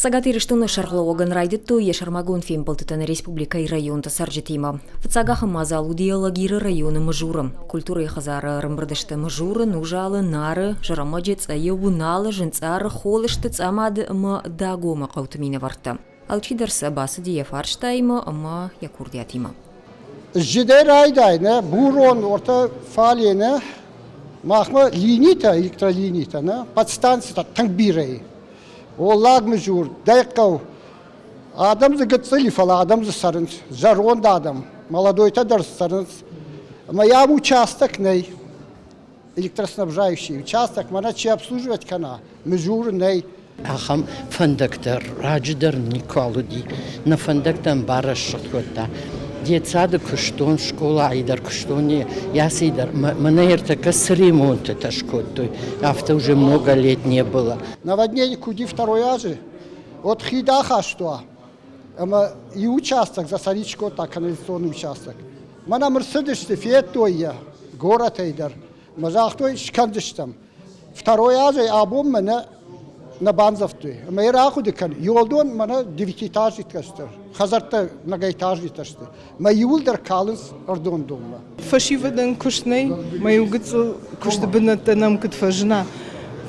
Цӕгат Ирыстоны сӕргълӕууӕгӕн райдыдтой йӕ сӕрмагонд фембӕлдтытӕ нӕ республикӕйы районты цӕрджытимӕ. Фыццаг ахӕм мадзал уыди Алагиры районы Мызуры. Культурӕйы хӕдзары ӕрӕмбырд сты Мызуры, Нузалы, Нары, Зӕрӕмӕджы, Цъӕйы, Уыналы, Зынцъары, Холысты, Цъамады ӕмӕ Дагомы хъӕуты минӕвӕрттӕ. Алчидӕр сӕ бацыди йӕ фарстаимӕ ӕмӕ йӕ курдиатимӕ. Зыдӕй райдай, нӕ бурон ортӕ фале нӕ махмӕ линитӕ, электролинитӕ, нӕ подстанцитӕ тынг бирӕ и. Оллаг Мызур, дӕ хъӕу. Адӕм дзы гыццыл и, фӕлӕ адӕм дзы цӕрынц. Зӕронд адӕм, молодойтӕ дӕр цӕрынц. Ӕмӕ йӕм участок нӕй. Электроснабжающий участок, мӕнӕ чи обслуживать кӕна, Мызуры нӕй. Ахӕм фӕндӕгтӕ раджы дӕр никуал уыди. Нӕ фӕндӕгтӕн барӕсугъд кодта. Детсады куыстон, скъолайы дӕр куыстон, яси дӕр. Мӕнӕ ӕртӕккӕ цы ремонтытӕ скодтой, афтӕ уже много лет не было. Наводнение куди второй азы, вот хид ахаста, ӕмӕ иу участок засорить кодта канализационный участок. Мӕнӕ ӕрцыдысты, федтой йӕ горӕтӕй дӕр. Мӕ загътой, скӕндзыстӕм. Второй азӕй абонмӕ нӕ нӕ бандзӕвдтой. Ӕмӕ йӕ рахъуыды кӕн, иуылдон мӕнӕ девятиэтажнитӕ сты, хӕдзӕрттӕ многоэтажнитӕ сты. Мӕ иуылдӕр калынц ӕрдондонмӕ. Фӕсивӕдӕн куыст нӕй, мӕ иу гыццыл куысты бынӕттӕ нӕм куыд фӕзына,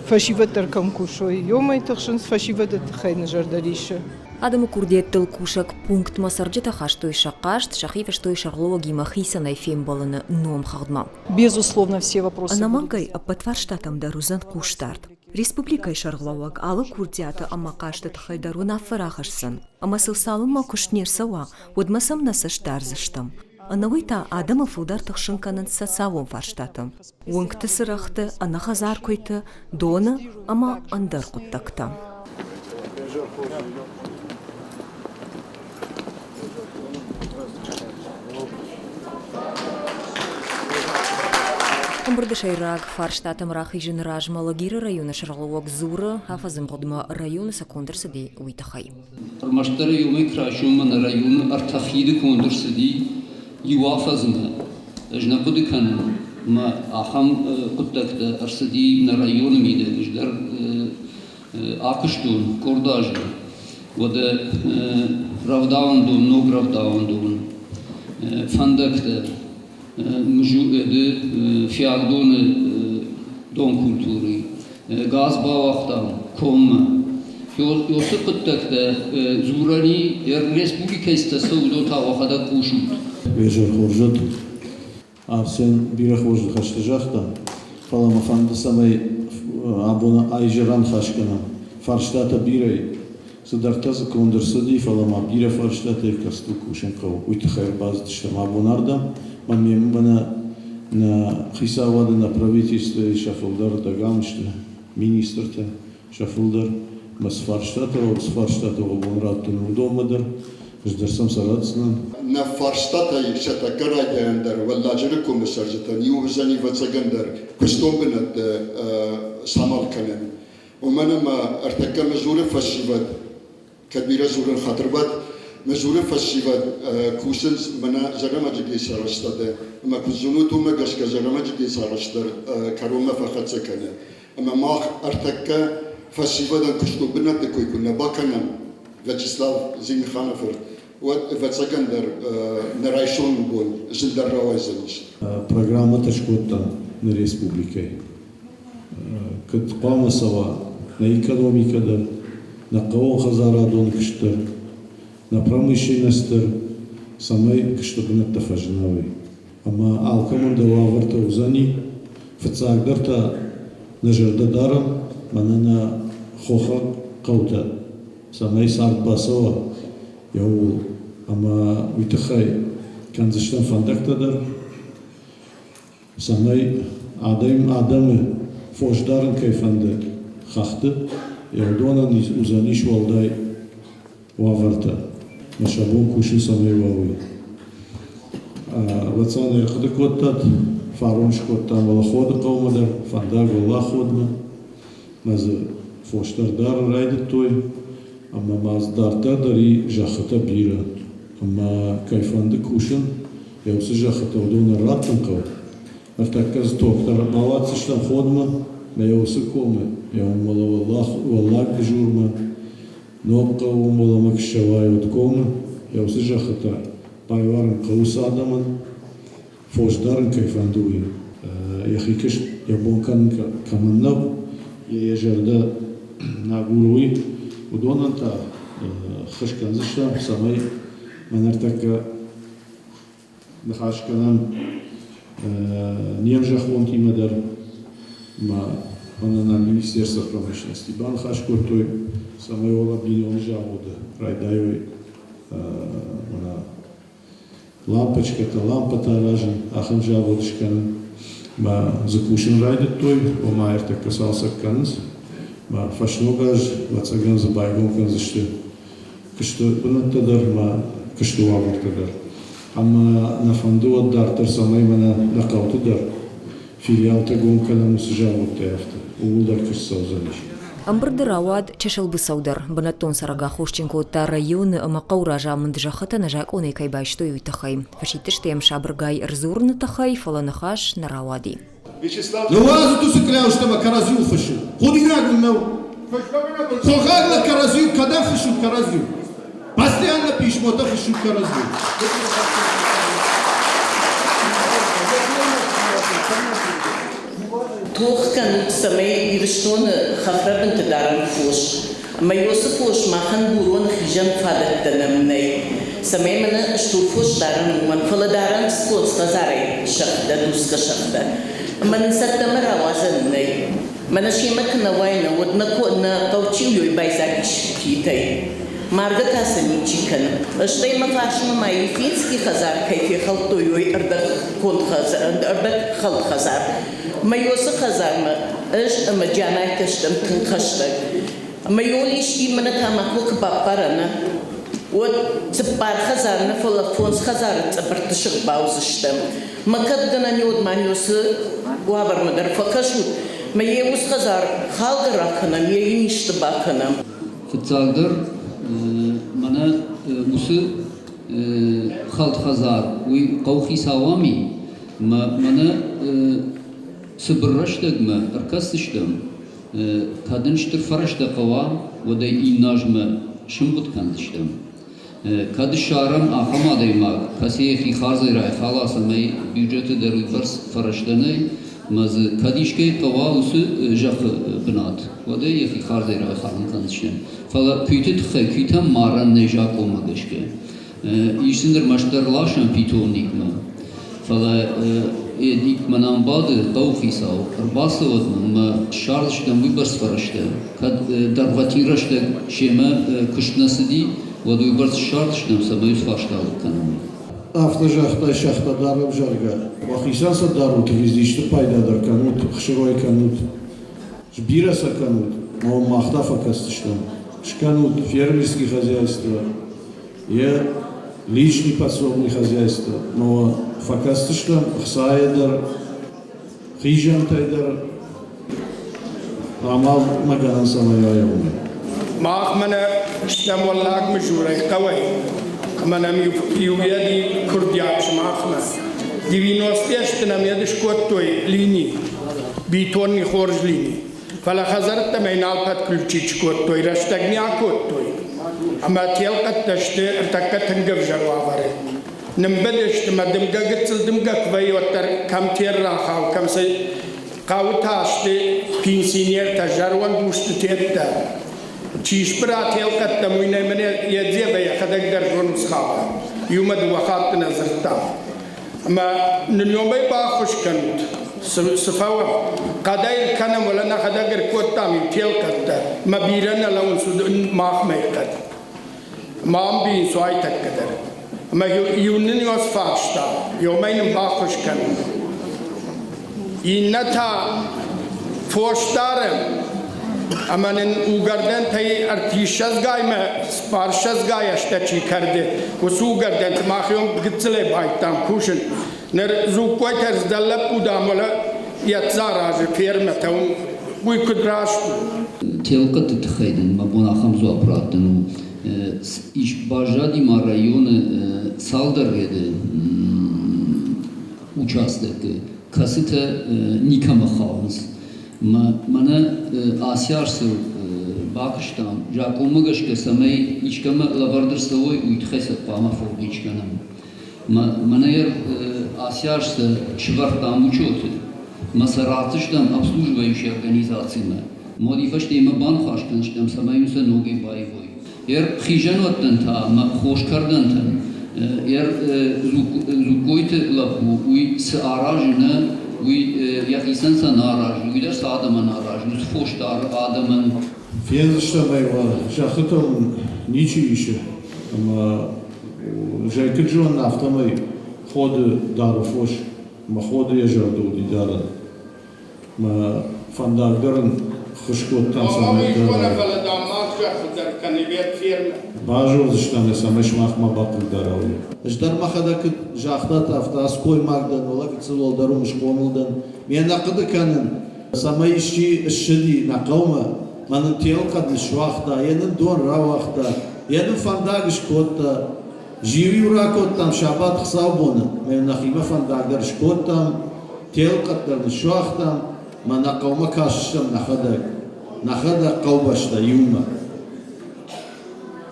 фӕсивӕд дӕр кӕм кусой, уымӕй тыхсынц фӕсивӕды тыххӕй нӕ зӕрдӕ риссы. Адӕмы курдиӕттыл кусӕг пунктмӕ цӕрджытӕ хастой сӕ хъаст, сӕхи фыстой сӕргълӕууӕгимӕ хицӕнӕй фембӕлыны номхыгъдмӕ. Безусловно, все вопросы. Ӕнӕмӕнгӕй ӕппӕт фарстатӕм дӕр уыдзӕн хъусдард. Республикӕйы сӕргълӕууӕг алы курдиаты ӕмӕ хъасты тыххӕй дӕр уынаффӕ рахӕсдзӕн, ӕмӕ сыл цалынмӕ куыст не рцӕуа, уӕдмӕ сӕм нӕ цӕст дардзыстӕм. Ӕнӕуый та адӕмы фылдӕр тыхсын кӕнынц социалон фарстатӕ, уынгты цырӕгъты, ӕнӕхӕдзар куыйты, доны ӕмӕ ӕндӕр хъуыддӕгтӕ. Ӕмбырды сӕйраг фарстатӕм рахизыны размӕ Лагеры районы сӕргълӕууӕг дзуры, афӕдзы мгъуыдмӕ районы цы конд ӕрцыди, уый тыххӕй. Ӕрмӕстдӕр иумӕ райсоммӕ нӕ районы ӕртӕ хиды конд ӕрцыди иу афӕдзмӕ. Ӕз нӕ хъуыды кӕнын, ӕмӕ ахӕм хъуыддӕгтӕ ӕрцыди нӕ районы мидӕг. Ӕз дӕр акуыстон къорд азы. Уӕдӕ рӕвдауӕндон, ног рӕвдауӕндон, фӕндӕгтӕ, Фиагдоны донкультуры, газ бауагътам коммӕ. Уыцы хъуыддӕгтӕ дзурӕни республикӕйы цӕ уыдон та уӕхӕдӕг хъусут. Изӕр хорз уӕд. Арсен бирӕ хорз ныхӕстӕ загъта, фӕлӕ мӕ фӕнды, цӕмӕй абоны айзӕр аныхас кӕнӕм. Фарстатӕ бирӕ и. Цыдӕртӕ дзы конд ӕрцыди, фӕлӕ ма бирӕ фарстатӕй кӕцытыл кусын хъӕуы, уый тыххӕй ӕрбацыдыстӕм абон ардӕм. Мӕ ме мбӕнӕ нӕ хицауады, нӕ правительствойы сӕ фылдӕр дӕгам сты, министртӕ сӕ фылдӕр. Мӕ цы фарстатӕ уа, уыцы фарстатӕ уӕ бон раттын уыдонмӕ дӕр. Ӕз дӕр сӕм сӕ ратдзынӕн. Нӕ фарстатӕй сӕ тӕккӕ райдайӕн дӕр Уӕлладжыры комы цӕрджытӕн иу уыдзӕни ӕвӕццӕгӕн дӕр куыстон бынӕттӕ самал кӕнын. Уымӕн ӕмӕ ӕртӕккӕ Мызуры фӕсивӕд, кӕд бирӕ дзурын хатырбадт, Мызуры фӕсивӕд кусынц мӕнӕ Зӕрӕмӕджы ГЭС арӕзтады. Ӕмӕ куыд зонут, уымӕ гӕсгӕ Зӕрӕмӕджы ГЭС арӕзт дӕр кӕронмӕ фӕхӕццӕ кӕны. Ӕмӕ мах ӕртӕккӕ фӕсивӕдӕн куыстон бынӕтты кой куы нӕ бакӕнӕм, Вячеслав Зимиханы фырт, уӕд, ӕвӕццӕгӕн дӕр, нӕ райсомы бон зындӕр рауайдзӕнис. Программӕтӕ скодтам нӕ республикӕйы. Куыд хъуамӕ цӕуа нӕ экономикӕ дӕр, нӕ хъӕууонхӕдзарадон куыст дӕр, нӕ промышленность дӕр, цӕмӕй куысты бынӕттӕ фӕзына, уый. Ӕмӕ алкӕмӕн дӕр уавӕртӕ уыдзӕни. Фыццагдӕр та нӕ зӕрдӕ дарӕм, мӕнӕ нӕ хохаг хъӕутӕ, цӕмӕй цард бацӕуа йӕ ууыл. Ӕмӕ уый тыххӕй кӕндзыстӕм фӕндӕгтӕ дӕр, цӕмӕй адӕм адӕмы фос дарын кӕй фӕнды хӕхты, йӕ уыдонӕн уыдзӕнис уӕлдай уавӕртӕ, мӕ сӕ бон кусын цӕмӕй уа, уый. Ӕвӕццӕгӕн ӕрхъуыды кодтат, фарон скодтам Уӕлӕходы хъӕумӕ дӕр, фӕндаг Уӕлӕходмӕ, мӕ дзы фос дӕр дарын райдыдтой, ӕмӕ ма дзы дарддӕр дӕр и зӕххытӕ бирӕ. Ӕмӕ кӕй фӕнды кусын, йӕ уыцы зӕххытӕ уыдонӕн раттын хъӕуы. Ӕртӕккӕ дзы ток дӕр бауадздзыстӕм Ходмӕ, мӕ йӕ уыцы комы, йӕ уым уӕллаг Бызурмӕ. Ног хъӕуы уымӕл ссӕуай уӕд комы, йӕ уыцы зӕххытӕ байуарын хъӕуы цы адӕмӕн, фос дарын кӕй фӕнды, уый. Йӕхи куыст йӕ бон кӕнын кӕмӕн нӕу, йӕ зӕрдӕ агуры уый, уыдонӕн та ххуыс кӕндзыстӕм, цӕмӕй мӕ ныртӕккӕ ныхас кӕнӕм не мзӕххонтимӕ дӕр ма мӕнӕ нӕ Министерство промышленности баныхас кодтой, цӕмӕй уӕлӕ бинон заводы райдайой мӕнӕ лампочкӕтӕ, лампӕтӕ аразын, ахӕм завод скӕнын. Ма дзы кусын райдыдтой, ома ӕртӕккӕ цалцӕг кӕнынц. Ма фӕсног аз, ӕвӕццӕгӕн дзы байгом кӕндзысты куысты бынӕттӕ дӕр ма куысты уавӕртӕ дӕр. Ӕмӕ нӕ фӕнды уӕд дарддӕр, цӕмӕй мӕнӕ нӕ хъӕуты дӕр филиалтӕ гом кӕнӕм уыцы заводтӕй афтӕ, ууыл дӕр куыст цӕудзӕнис. Ӕмбырды рауад чысыл быцӕу дӕр. Бынӕттон цӕрӕг аххосджын кодта районы ӕмӕ хъӕуы разамынд зӕххытӕ нӕзакъонӕй кӕй байстой, уый тыххӕй. Фӕсидтысты йӕм сабыргай ӕрдзурыны тыххӕй, фӕлӕ ныхас нӕ рауади. Ныууадзут уыцы кълӕустӕ ӕмӕ кӕрӕдзиуыл фыссут. Худинаг уын нӕу? Хохаг лӕг кӕрӕдзиуыл кӕдӕм фыссут кӕрӕдзиуыл? Постоянно письмотӕ фыссут кӕрӕдзиуыл. Тох кӕнут, цӕмӕй Ирыстоны хӕхрӕбынты дарӕм фос. Ӕмӕ уыцы фос махӕн буроны хизӕн фадӕттӕ нӕм нӕй. Цӕмӕй мӕнӕ стур фос дарӕм уымӕн, фӕлӕ дарӕм фос хӕдзарӕй сӕгътӕ, дусгӕ сӕгътӕ. Ӕмӕ нын цӕттӕмӕ рауадзӕн нӕй. Мӕнӕ семӕ куы нӕ уайна, уӕд нӕ нӕ хъӕу чи уой байдзаг ис китӕй. Маргӕ та сӕ ничи кӕны. Стӕй мӕ фарсмӕ ма Ефинский хӕдзар кӕй фехӕлдтой, уый ӕрдӕгконд ӕрдӕгхӕлд хӕдзар. Мӕ уыцы хӕдзармӕ ӕз ӕмӕ Джанайтӕ стӕм тынг хӕстӕг. Ӕмӕ йол исчи мӕнӕ тамако куы баппара, нӕ, уӕд цыппар хӕдзар нӕ, фӕлӕ фондз хӕдзары цъыбыртты сыгъд бауыдзыстӕм. Мӕ кӕд гӕнӕн уӕд ма уыцы уавӕрмӕ дӕр фӕкӕсут, мӕ йе уыцы хӕдзар халгӕ ракӕнӕм, йе йын исты бакӕнӕм. Фыццагдӕр мӕнӕ уыцы хӕлд хӕдзар, уый хъӕуыхицау ам и, мӕ мӕнӕ цыбыр рӕстӕгмӕ ӕркӕсдзыстӕм, кӕд ын стыр фӕрӕзтӕ хъӕуа, уӕд ӕй иннӕ азмӕ сымгъуыд кӕндзыстӕм. Кӕд ссарӕм ахӕм адӕймаг, кӕцы йӕхи хардзӕй райхала, цӕмӕй бюджеты дӕр уыйбӕрц фӕрӕзтӕ нӕй, ӕмӕ дзы кӕд искӕй хъӕуа уыцы зӕххы бынат, уӕд ӕй йӕхи хардзӕй райхалын кӕндзыстӕм. Фӕлӕ куыйты тыххӕй куыйтӕм марӕн нӕй закъонмӕ гӕсгӕ. Ис сын ӕрмӕстдӕр ласӕн питомникмӕ. Фӕлӕ Эдик мӕнӕн бады хъӕуыхицау, ӕрбацӕуӕд мӕм ӕмӕ ссардзыстӕм уыйбӕрц фӕрӕзтӕ. Кӕд дӕргъвӕтин рӕстӕг семӕ куыст нӕ цыди, уӕд уыйбӕрц ссардзыстӕм, цӕмӕй уыцы фарста алыг кӕнӕм. Афтӕ загътай, сӕгътӕ дарӕм, зӕгъгӕ. Уӕхицӕн сӕ дарут, ӕви исты пайда дӕр кӕнут, ӕхсырӕй кӕнут, сбирӕ сӕ кӕнут, ӕмӕ мах та фӕкӕсдзыстӕм. Скӕнут фермерский хозяйство, йӕ личный подсобный хозяйство, но фӕкӕсдзыстӕм ӕхцайӕ дӕр, хизӕнтӕй дӕр, амал ма гӕнӕн цӕмӕй уа, уымӕй. Мах мӕнӕ стӕм Уӕллаг Мызурӕй хъӕуӕй, ӕмӕ нӕм иу йӕди курдиат сымахмӕ. Девяностые ӕзты нӕм йӕд скодтой лини, бетонный хорз лини. Фӕлӕ хӕдзӕрттӕм ӕй нал подключить кодтой, рӕстӕг не акодтой. Ӕмӕ телхъӕдтӕ сты ӕртӕккӕ тынг ӕвзӕр уавӕры. Нымбыдысты мӕ дымгӕ гыццыл дымгӕ куы вӕййы, уӕддӕр кӕм тер рахау, кӕм сӕ хъӕуы та сты пенсионертӕ, зӕронд устытӕ. Чи сбыра телхъӕдтӕм, уый нӕ мын йӕ дзӕбӕ йӕхӕдӕг дӕр зоны схауа. Иумӕ дыууӕ хатты нӕ дзырдтам. Ӕмӕ нын уымӕй баххуыс кӕнут, цы фӕуӕм. Хъӕдӕй ӕркӕнӕм, уӕлӕ нӕхӕдӕг ӕркодтам иу телхъӕдтӕ, мӕ бирӕ нӕ лӕууынц махмӕ хъӕд. Ма ӕмбийынц уайтӕккӕ дӕр. Ӕмӕ иу нын ёз фарста, ёмӕй нын баххуыс кӕнут. Иннӕ та фос дарӕм, ӕмӕ нын угӕрдӕнтӕй ӕртиссӕдзгаймӕ цыппарссӕдзгай азтӕ чи кӕрды, уыцы угӕрдӕнты мах гыццылӕй байдтам кусын. Ныр Дзугкойтӕ дӕ лӕппу дам уӕлӕ йӕ аразы фермӕтӕ, уый куыд раст у? Телхъӕдты тыххӕй дын мӕ бон ахӕм дзуапп раттын у. Ис баззади ма районы цалдӕр ряды участокы, кӕцытӕ никӕмӕ хауынц. Мӕнӕ ацы аз цы бакуыстам, закъонмӕ гӕсгӕ цӕмӕй искӕмӕ лӕвӕрд ӕрцӕуой, уый тыххӕй сӕ хъуамӕ фӕугъич кӕнӕм. Мӕнӕ ацы аз сӕ сывӕрдтам учеты, мӕ сӕ ратдзыстӕм обслуживающей организацимӕ. Моди фӕстемӕ баныхас кӕндзыстӕм, цӕмӕй уын сӕ ногӕй баивой. Ӕр хизӕнуӕттӕн та мӕ хоскӕрдӕнтӕн ӕр Дзугкойты лӕппу уый цы аразы нӕ, уый йӕхицӕн сӕ нӕ аразы, уый дӕр сӕ адӕмӕн аразы, уыцы фос дары адӕмӕн. Фендзыстӕм ӕй, уӕ зӕххытыл ничи исы, ӕмӕ зӕй куыд зонын, афтӕмӕй Ходы дары фос, ӕмӕ Ходы йӕ зӕрды уыди дарын. Мӕ фӕндаг дӕр ын ххуыс кодтам, цӕмӕй базондзыстӕм ӕй, цӕмӕй сымах ма бахъыгдара, уый. Ӕз дӕр мӕхӕдӕг куыд загътат, афтӕ аскоймаг дӕн, уӕлӕ гыццыл уӕлдӕр уым схъомыл дӕн. Ме нӕ хъуыды кӕнын, цӕмӕй исчи ссыди нӕ хъӕумӕ, мӕ нын телхъӕд ныссуагъта, йе нын дон рауагъта, йе нын фӕндаг скодта. Зиу-иу ракодтам сабат хуыцаубоны, мӕ нӕхимӕ фӕндаг дӕр скодтам, телхъӕд дӕр ныссуагътам, мӕ нӕ хъӕумӕ кастыстӕм нӕхӕдӕг, нӕхӕдӕг хъӕубӕстӕ иумӕ.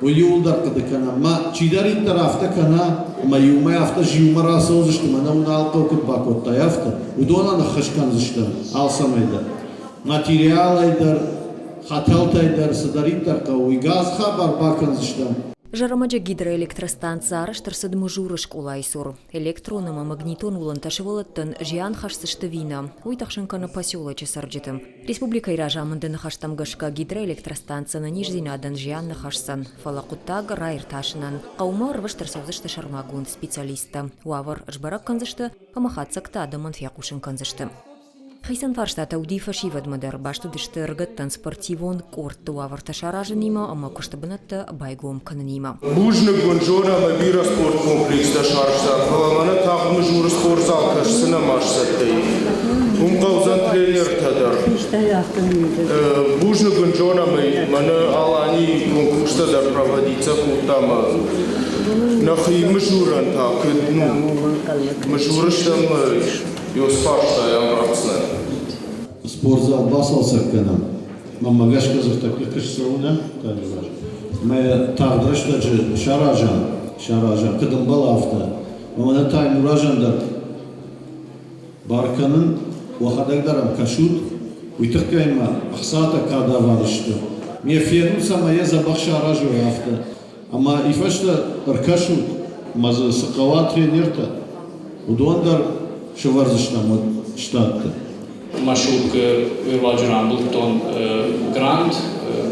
Уый иуылдӕр хъуыды кӕнӕм, мӕ чидӕриддӕр афтӕ кӕна, ӕмӕ иумӕ афтӕ зиумӕ рацӕудзысты, мӕнӕ уын алхъӕу куыд бакодтай, афтӕ, уыдонӕн ӕххуыс кӕндзыстӕм алцӕмӕй дӕр. Материалӕй дӕр, хӕтӕлтӕй дӕр, цыдӕриддӕр хъӕуы, уый газ хабар бакӕндзыстӕм. Зӕрӕмӕджы гидроэлектростанцӕ арӕзт ӕрцыд Мызуры скъолайы цур. Электрон ӕмӕ магнитон уылӕнтӕ сывӕллӕттӕн зиан хӕсдзысты ӕви нӕ, уый тыхсын кӕны поселочы цӕрджыты. Республикӕйы разамынды ныхӕстӕм гӕсгӕ гидроэлектростанцӕ ӕнӕниздзинадӕн зиан нӕ хӕсдзӕн, фӕлӕ хъуыддаг раиртасынӕн хъӕумӕ ӕрвыст ӕрцӕудзысты сӕрмагонд специалисттӕ. Уавӕр сбӕрӕг кӕндзысты ӕмӕ хатдзӕгтӕ адӕмӕн фехъусын кӕндзысты. Хицӕн фарстатӕ уыди фӕсивӕдмӕ дӕр, баст уыдысты ӕрыгӕттӕн спортивон къордты уавӕртӕ саразынимӕ ӕмӕ куысты бынӕттӕ байгом кӕнынимӕ. Бузныг уын, зон ӕмӕ бирӕ спорткомплекстӕ сарӕзтат, фӕлӕ мӕнӕ тагъд Мызуры спортзал кӕсдзынӕ ма сцӕттӕ и. Уым хъӕудзӕн тренертӕ дӕр. Бузныг уын, зон ӕмӕ мӕнӕ Аланийы конкурстӕ дӕр проводиться кодта ӕмӕ нӕхи Мызурӕн та куыд, ну, Мызуры стӕм Ёсфарстайӕн ратдзынӕн. Спортзал бацалцӕг кӕнӕм. Мӕнмӕ гӕсгӕ дзырдтӕ куыст цӕуы нӕ, Таймураз? Мӕ тагъд рӕстӕджы саразӕм, саразӕм, куыд ӕмбӕлы, афтӕ. Ӕмӕ нӕ Таймуразӕн дӕр бар кӕнын, уӕхӕдӕг дӕр ӕм кӕсут, уый тыххӕй ма ӕхцатӕ кадавар сты. Ме фенут, цӕмӕй йӕ дзӕбӕх саразой, афтӕ. Ӕмӕ и фӕстӕ ӕркӕсут, ӕмӕ дзы цы хъӕуа тренертӕ, уыдон дӕр сӕвӕрдзыстӕм уӕд штатты. Машукы руаджы рамбылдтон грант,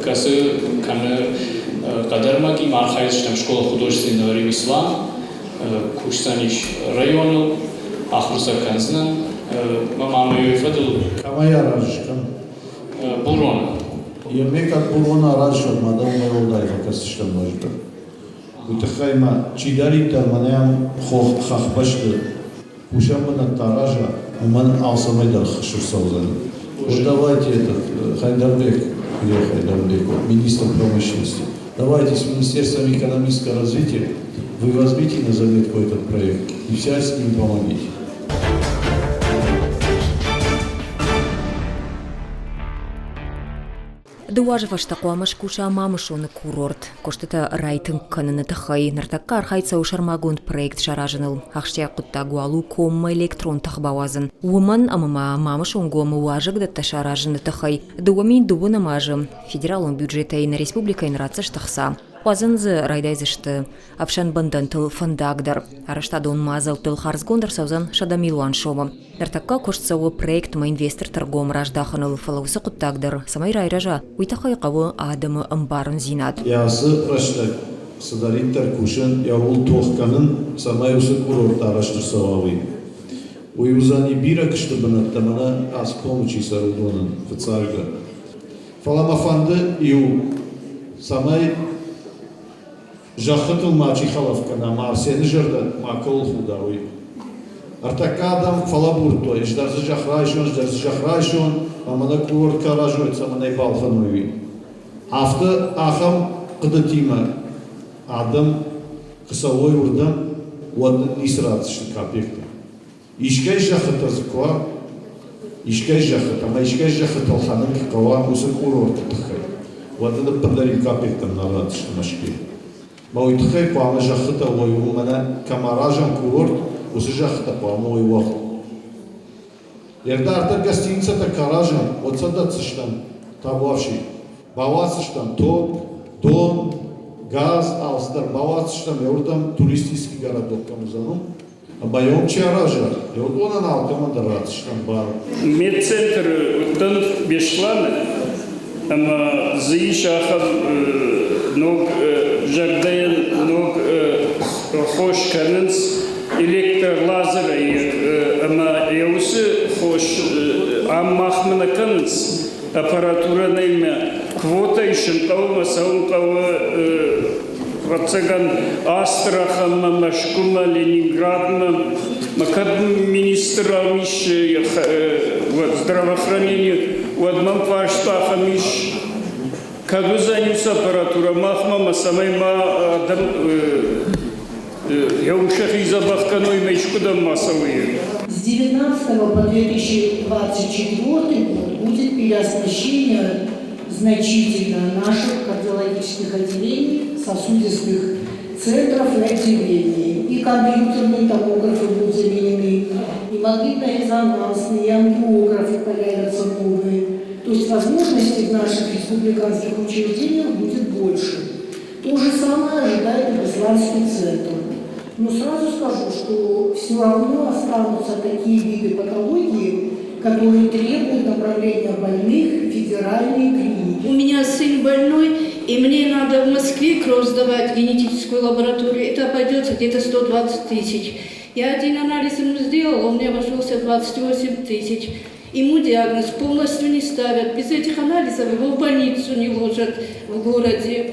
кӕцы кӕны хъӕдӕрмӕгимӕ архайдзыстӕм школа художественного ремесла, кусдзӕнис районыл, ахуыр сӕ кӕндзынӕн. Мӕ мамӕйы фӕдыл. Кӕмӕй аразыс, кӕм? Бурон. Еме кӕд бурон аразыс, ма дӕм уӕлдай фӕкӕсдзыстӕм ноджыдӕр. Уый тыххӕй ма чидӕриддӕр мӕнӕ ам хох хӕхбӕсты кусӕн бынӕттӕ араза, уымӕн алцӕмӕй дӕр ххуыс ӕрцӕудзӕни. Вот давайте этот Хайдарбек, где Хайдарбек, вот министр промышленности, давайте с Министерством экономического развития вы возьмите на заметку этот проект и всячески им помогите. Дыууӕ азы фӕстӕ хъуамӕ скуса Мамысоны курорт. Куыстытӕ райтынг кӕныны тыххӕй ныртӕккӕ архайд цӕуы сӕрмагонд проект саразыныл. Ахсджиаг хъуыддаг уал у коммӕ электрон тых бауадзын. Уымӕн ӕмӕ ма Мамысонгомы уазӕгдӕттӕ саразыны тыххӕй 2002 азы федералон бюджетӕй нӕ республикӕйӕн ратдзысты хца. Уадзын дзы райдайдзысты ӕфсӕнбӕндӕнтыл фӕндаг дӕр. Арӕзтадон мадзӕлттыл хардзгонд ӕрцӕудзӕн 100 милуан сомы. Ныртӕккӕ куыст цӕуы проектмӕ инвесторты ргом раздахыныл, фӕлӕ уыцы хъуыддаг дӕр, цӕмӕй райрӕза, уый тыххӕй хъӕуы адӕмы ӕмбарындзинад. Йӕ ацы рӕстӕг цыдӕриддӕр кусын, йӕ ууыл тох кӕнын, цӕмӕй уыцы курорт арӕзт ӕрцӕуа, уый. Уый уыдзӕни бирӕ куысты бынӕттӕ мӕнӕ ацы комы чи цӕры, уыдонӕн, фыццагдӕр. Фӕлӕ мӕ фӕнды иу, цӕмӕй зӕххытыл мачи хӕлӕф кӕна ӕмӕ Арсены зӕрдӕ макӕуыл худа, уый. Ӕртӕккӕ адӕм фӕлӕбурдтой, ӕз дӕр дзы зӕхх райсон, ӕз дӕр дзы зӕхх райсон, ӕмӕ нӕ курорт кӕ аразой, цӕмӕн ӕй балхӕной, уый. Афтӕ ахӕм хъуыдытимӕ адӕм куы цӕуой уырдӕм, уӕд нын ницы ратдзысты капектӕ. Искӕй зӕххытӕ дзы куы уа, искӕй зӕххытӕ ӕмӕ искӕй зӕххытӕ ӕлхӕнын куы хъӕуа уыцы курорты тыххӕй. Уӕд ын ӕппындӕр иу капекк дӕр нал ратдзысты Мӕскуыйы. Мӕ уый тыххӕй хъуамӕ зӕххытӕ уой, уымӕн кӕм аразӕм курорт, уыцы зӕххытӕ хъуамӕ уой уӕгъд. Дарддӕр гостиницӕтӕ куы аразӕм, уӕд сӕ дӕтдзыстӕм табуафси. Бауадздзыстӕм ток, дон, газ, алцыдӕр бауадздзыстӕм, еуырдӕм туристический городок кӕм уыдзӕн, уым. Ӕмӕ йӕ уым чи араза, уыдонӕн алкӕмӕн дӕр ратдзыстӕм бар. Медцентры уыдтӕн Беслӕны ӕмӕ дзы ис ахӕм ног зӕрдӕйӕн ног хос кӕнынц электролазерӕй ӕмӕ йӕ уыцы хос ам махмӕ нӕ кӕнынц, аппаратурӕ нӕй мӕ квотӕ исын хъӕуы мӕ цӕуын хъӕуы ӕвӕццӕгӕн, Астраханмӕ, Мӕскуымӕ, Ленинградмӕ. Мӕ кӕд министр ам ис здравоохранение, уӕд мӕм фарста ахӕм ис, кӕд уыдзӕн уыцы аппаратурӕ махмӕ ӕмӕ цӕмӕй ма адӕм йӕ сӕхи дзӕбӕх кӕной ӕмӕ искуыдӕм ма цӕуой. С 19 по 2024 год будет переоснащение значительно наших кардиологических отделений, сосудистых центров и отделений. И компьютерные томографы будут заменены, и магнитно-резонансные, и ангиографы появятся новые. То есть возможностей в наших республиканских учреждениях будет больше. То же самое ожидает и Бесланский центр. Но сразу скажу, что все равно останутся такие виды патологии, которые требуют направления больных в федеральные клиники. У меня сын больной, и мне надо в Москве кровь сдавать в генетическую лабораторию. Это обойдется где-то 120 тысяч. Я один анализ ему сделала, он мне обошелся 28 тысяч. Ему диагноз полностью не ставят. Без этих анализов его в больницу не ложат в городе.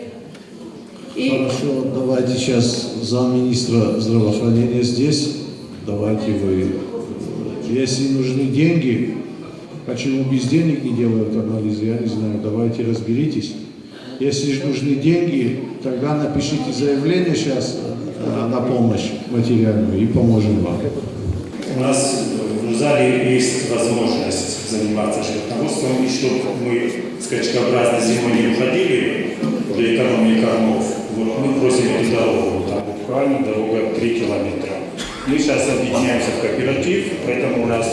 И... Хорошо, давайте сейчас замминистра здравоохранения здесь. Давайте вы... Если нужны деньги, почему без денег не делают анализы, я не знаю. Давайте разберитесь. Если же нужны деньги, тогда напишите заявление сейчас на помощь материальную и поможем вам. У нас в зале есть возможность заниматься животноводством, и чтобы мы скачкообразно зимой не уходили для экономии кормов, вот мы просим эту дорогу, там буквально дорога 3 километра. Мы сейчас объединяемся в кооператив, поэтому у нас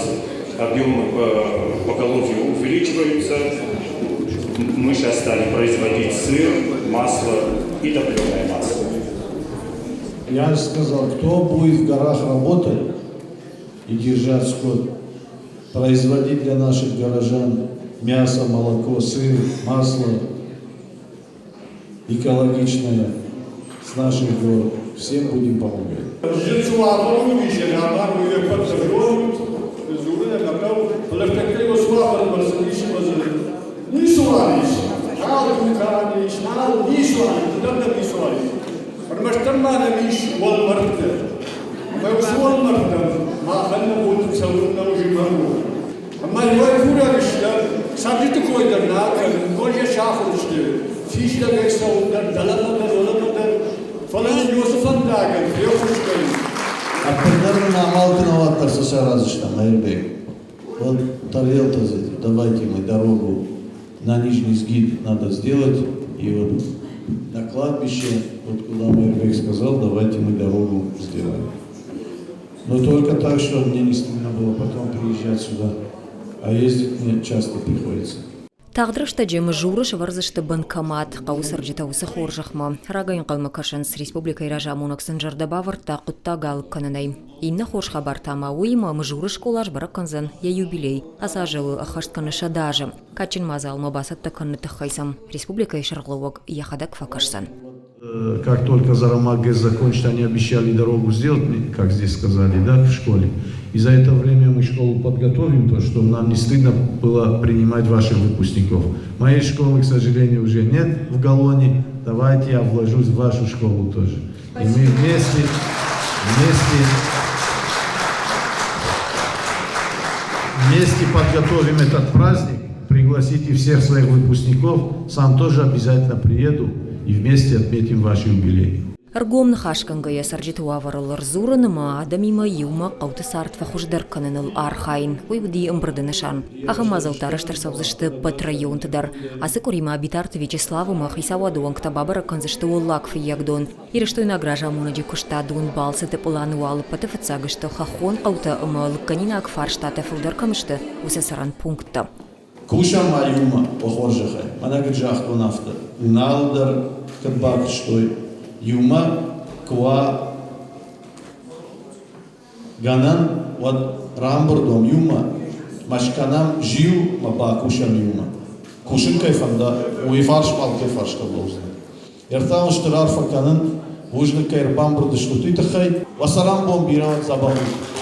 объемы по поголовью увеличиваются. Мы сейчас стали производить сыр, масло и топленое масло. Я сказал, кто будет в горах работать и держать скот, производить для наших горожан мясо, молоко, сыр, масло экологичное с наших гор, всем будем помогать. Ӕрмӕстдӕр ма нӕм ис уӕлмӕрдтӕ. Ӕмӕ уыцы уӕлмӕрдтӕм махӕн нӕ бон цӕуын нӕу зымӕг у. Ӕмӕ иуӕй курӕг стӕм, цӕрджыты кой дӕр нӕ кӕнын, ноджы сахуыр сты фистӕгӕй цӕуын дӕр, дӕлӕмӕ дӕр, уӕлӕмӕ дӕр, фӕлӕ нын уыцы фӕндагӕн феххуыс кӕнын. Ӕппындӕр нын амал куы нӕ уӕддӕр цы сараздзыстӕм, Мӕирбег? Вот тарелка, давайте мы дорогу на Нижний Сгид надо сделать, и вот на кладбище, вот куда Мэрбек сказал, давайте мы дорогу сделаем. Но только так, чтобы мне не стыдно было потом приезжать сюда. А ездить мне часто приходится. Тагъд рӕстӕджы Мызуры сӕвӕрдзысты банкомат. Хъӕуы цӕрджытӕ уыцы хорзӕхмӕ рагӕй ӕнхъӕлмӕ кӕсынц. Республикӕйы разамонӕг сын зӕрдӕ бавӕрдта хъуыддаг алыг кӕнынӕй. Иннӕ хорз хабар та ма уыимӕ Мызуры скъола сбӕрӕг кӕндзӕн йӕ юбилей. Ацы азы ӕххӕст кӕны 100 азы. Кадджын мадзалмӕ бацӕттӕ кӕныны тыххӕй сӕм республикӕйы сӕргълӕууӕг йӕхӕдӕг фӕкӕсдзӕн. Как только Зарамаг ГЭС закончит, они обещали дорогу сделать, как здесь сказали, да, в школе. И за это время мы школу подготовим, то, чтобы нам не стыдно было принимать ваших выпускников. Моей школы, к сожалению, уже нет в Галоне. Давайте я вложусь в вашу школу тоже. И мы вместе, вместе, вместе подготовим этот праздник. Пригласите всех своих выпускников. Сам тоже обязательно приеду и вместе отметим ваш юбилей. Ӕргом ныхасгӕнгӕйӕ цӕрджыты уавӕрыл ӕрдзурын ӕмӕ адӕмимӕ иумӕ хъӕуты цард фӕхуыздӕр кӕныныл архайын, уый уыди ӕмбырды нысан. Ахӕм мадзӕлттӕ арӕзт ӕрцӕудзысты ӕппӕт районты дӕр. Ацы къуыри ма Битарты Вячеслав ӕмӕ хицауады уӕнгтӕ бабӕрӕг кӕндзысты Уӕллаг Фыййагдон. Ирыстойнаг разамонӕджы куыстадон балцыты пъланы уал ӕппӕты фыццаг сты хӕххон хъӕутӕ ӕмӕ лыггӕнинаг фарстатӕ фылдӕр кӕм сты, уыцы цӕрӕн пункттӕ. Кусӕм ма иумӕ, о хорзӕхӕй, мӕнӕ куыд загътон, афтӕ. Нал дӕр куыд бакуыстой, иумӕ куы уа гӕнӕн, уӕд рамбырд уӕм иумӕ, ма скӕнӕм зиу ӕмӕ бакусӕм иумӕ. Кусын кӕй фӕнда, уый фарс алкӕй фарс лӕудзӕн. Ӕртӕ стыр арфӕ кӕнын, бузныг кӕй ӕрбамбырд стут, уый тыххӕй. Уӕ цӕрӕнбон бирӕ уӕд дзӕбӕх ут.